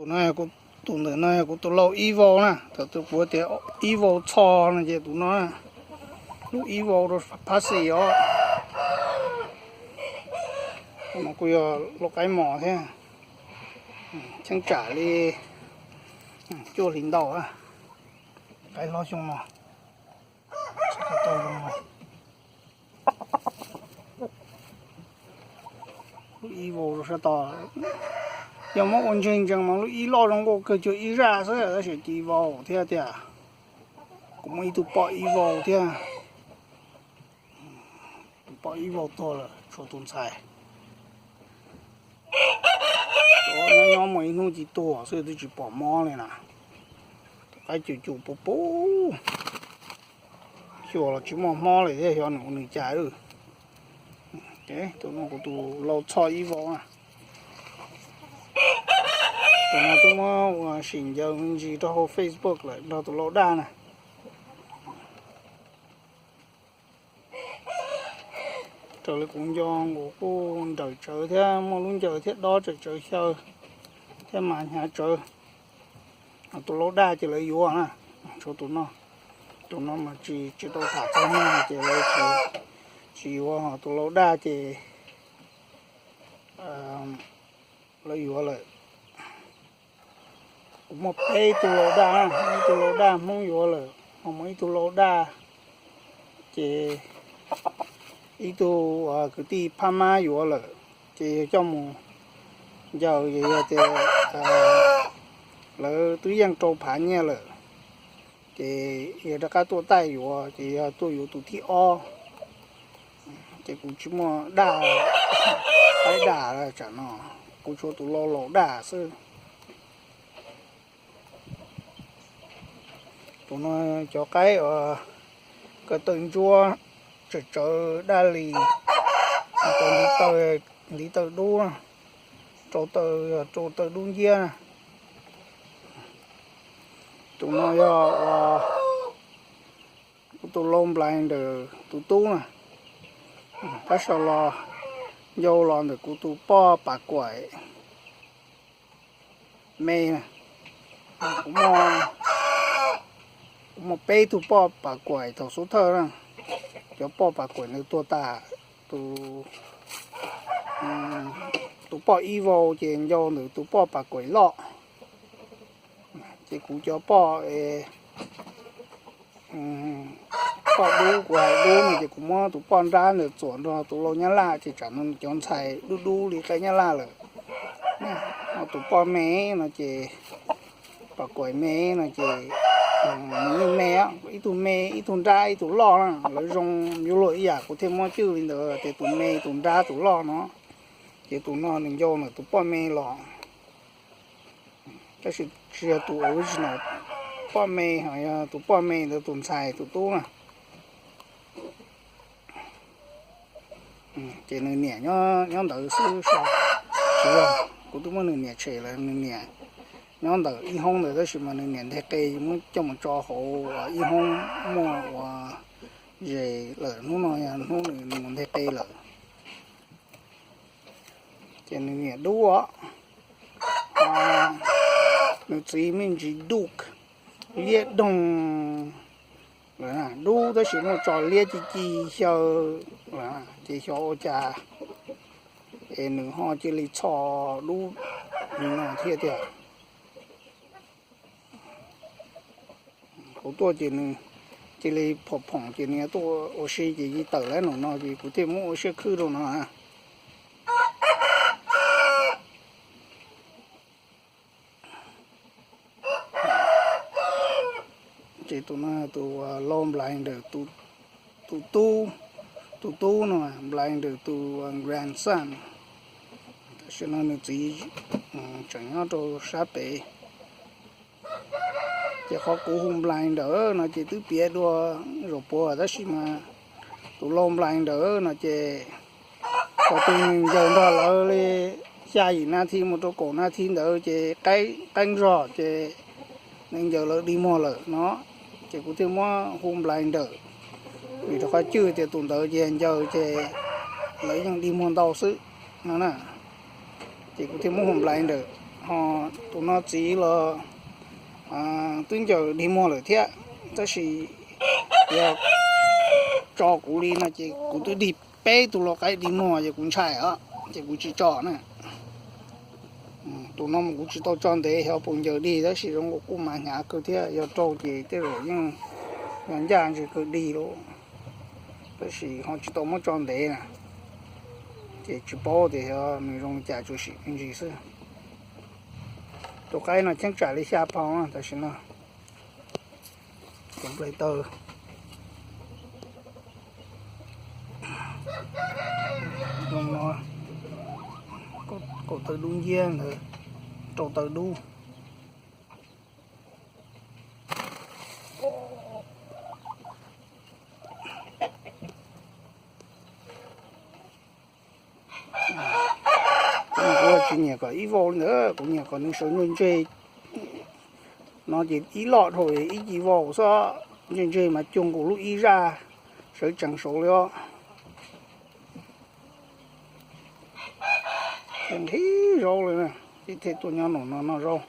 Tus no, tus ntawm no yog kuv tus lau ib vau na, thaum twg kuv tias ib vau txho no ces tus no, lub ib vau rau phab xis os. Tus no kuj yog lau qaib mos thiab, cheeb tsam li cuaj hlis ntau, qaib hlob xyoo no. Lub ib vau rau sab tod, yog muab ua ntseeg ntseeg mas lub ib loj zoo nkauj kawg cuag ib zaj xwb tab sis ib vau thiab tiag. Kuv muaj ib tug poj ib vau thiab. Tus poj ib vau tuag lawm tshuav tus ntxhais. Nyob nyob muaj ib hnub ci tuag xwb twb tsis pom mob li na. Tus qaib cum cum puv puv, xyuas los tsis muaj mob li thiab xyov nws ua nws cas. Tus no kuv tus lau txho ib vau na. Tus no twb muab ua sim ncaws me ntsis rau hauv Facebook lawm nrog tus lau daj na. Raws li kuv nco nkaus kuj nrawm tsawv thiab muaj lub ncaws thiab dob tsawv tsawv xyaw thiab mas hnyav tsawv. Tus lau daj ces lawv yuav na, tshuav tus no. Tus no mas tsis tsis tau tham txog no ces lawv tsis yuav, ho tus lau daj ces lawv yuav lawm. Kuv muaj peb tug lau daj, ib tug lau daj Hmoob yuav lawm, ho muaj ib tug lau daj ces ib tug kwv tij Phab Mab yuav lawm, ces yog coj mus ncaws ces yog tias lawv twb yeej rau phav nyiaj lawm, ces yog rov qab tuaj taij yuav ces yog tuaj yuav tus thib ob. Ces kuv tsis muaj daj, qaib daj tsam no, kuv tshuav tus lau laus daj xwb. Tus no cov qaib uas ko taw ntsuab, tsawv tsawv daj li, ntiv taw dub, rau taw, rau taw dub nciab. Tus no yog kuv tus lau nplais ntawm tus tub na, tab sau los ncau los ntawm kuv tus poj pas kuam me. Kuv muaj peb tug poj pas kuam thaum xub thawj na, cov poj pas kuam ntawd tuag tas, tus tus poj ib vau ces ncau ntawm tus poj pas kuam loj. Ces kuv cov poj poj dub, kuv hais dub no ces kuv muab tus poj nrab ntawd txuam nrog tus lau nyab laj ces tsam no cov ntxhais dub dub li qaib nyab laj lawm. Ho tus poj me no ces, pas kuam me no ces nws yeej me, ib tug me ib tug nrab ib tug loj na, lawv zoo yuav luag ib yam, kuv thiaj muab cwj li ntawd tias tus me tus nrab tus loj no. Ces tus no nws ncau ntawm tus poj me los, tab sis tsis yog tus original poj me, ho yog tus poj me ntawd tus ntxhais tus tub na. Ces nws niam nyob ntawd xwb, tsis yog, kuv twb muab nws niam tshem lawm, nws niam nyob ntawm ib hoob ntawd tab sis mas nws niam nteg qe muab coj mus tso hauv ib hoob muaj ua zes lawm, hnub no yog hnub nws mus nteg qe lawm. Ces nws niam dub os, nws txiv me ntsis duk, liab doog lawm, dub tab sis muaj tso liab ci ci xyaw lawm, ces xyov ua cas es nws ho cia li txho dub li no thiab tiag. Kuv tuaj ces nws cia li phom phoom ces nws tuaj ua si ces cia li tawm lawm no no ces kuv thiaj muab ua siab khwb rau no. Ces tus no tus lau nplais ntawm tus tub, tus tub no nplais ntawm tus grandson, tam sim no nws txiv tseem nyob rau sab pem. Ces qhov kuv hu nplais ntawm no ces twb piav dua zaum puav tab sis mas tus lau nplais ntawm no ces thaum twg nws ncaws nrog lawv li xya yim nas this mus rau kaum nas this ntawd ces qaib zog ces nws ncaws lawv dig muag lawm no, ces kuv thiaj muab hu nplais ntawm, vim rau qhov cwj tias tus ntawd ces ncaws ces lawv yeej dig muag ntau xwb no na, ces kuv thiaj muab hu nplais ntawm. Ho tus no txiv los twb ncaws dig muag lawm thiab, tab sis yog tso kuv li no ces kuv twb dig peb tug lau qaib dig muag ces kuv ntshai os, ces kuv tsis tso na. Tus no mas kuv tsis tau tso ntev, xyov puas ncaws dig, tab sis zoo nkaus kuj mas hnyav kawg thiab, yog raug ces tej zaum yeej yog ncaj ntshe kawg dig lauj, tab sis ho tsis tau muab tso ntev na, ces tsis paub tias xyov nws zoo li cas, tsuas sim me ntsis xwb. Tus qaib no cheeb tsam li xya pound tam sim no. Tus nplaim taws, kaum taws dub nciab ntawd, rau taws dub. Kuv tsis nyiam kom ib vauj li ntawd, kuv nyiam kom nws sawv ntseg ntseg no ces ib loj dhau ib ci vauj xwb, ntseg ntseg mas cuag nkaus lub ib zaj sawv tsees saud li os. Nqhis zaub li na, ces thiaj tuaj nyob no noj zaub.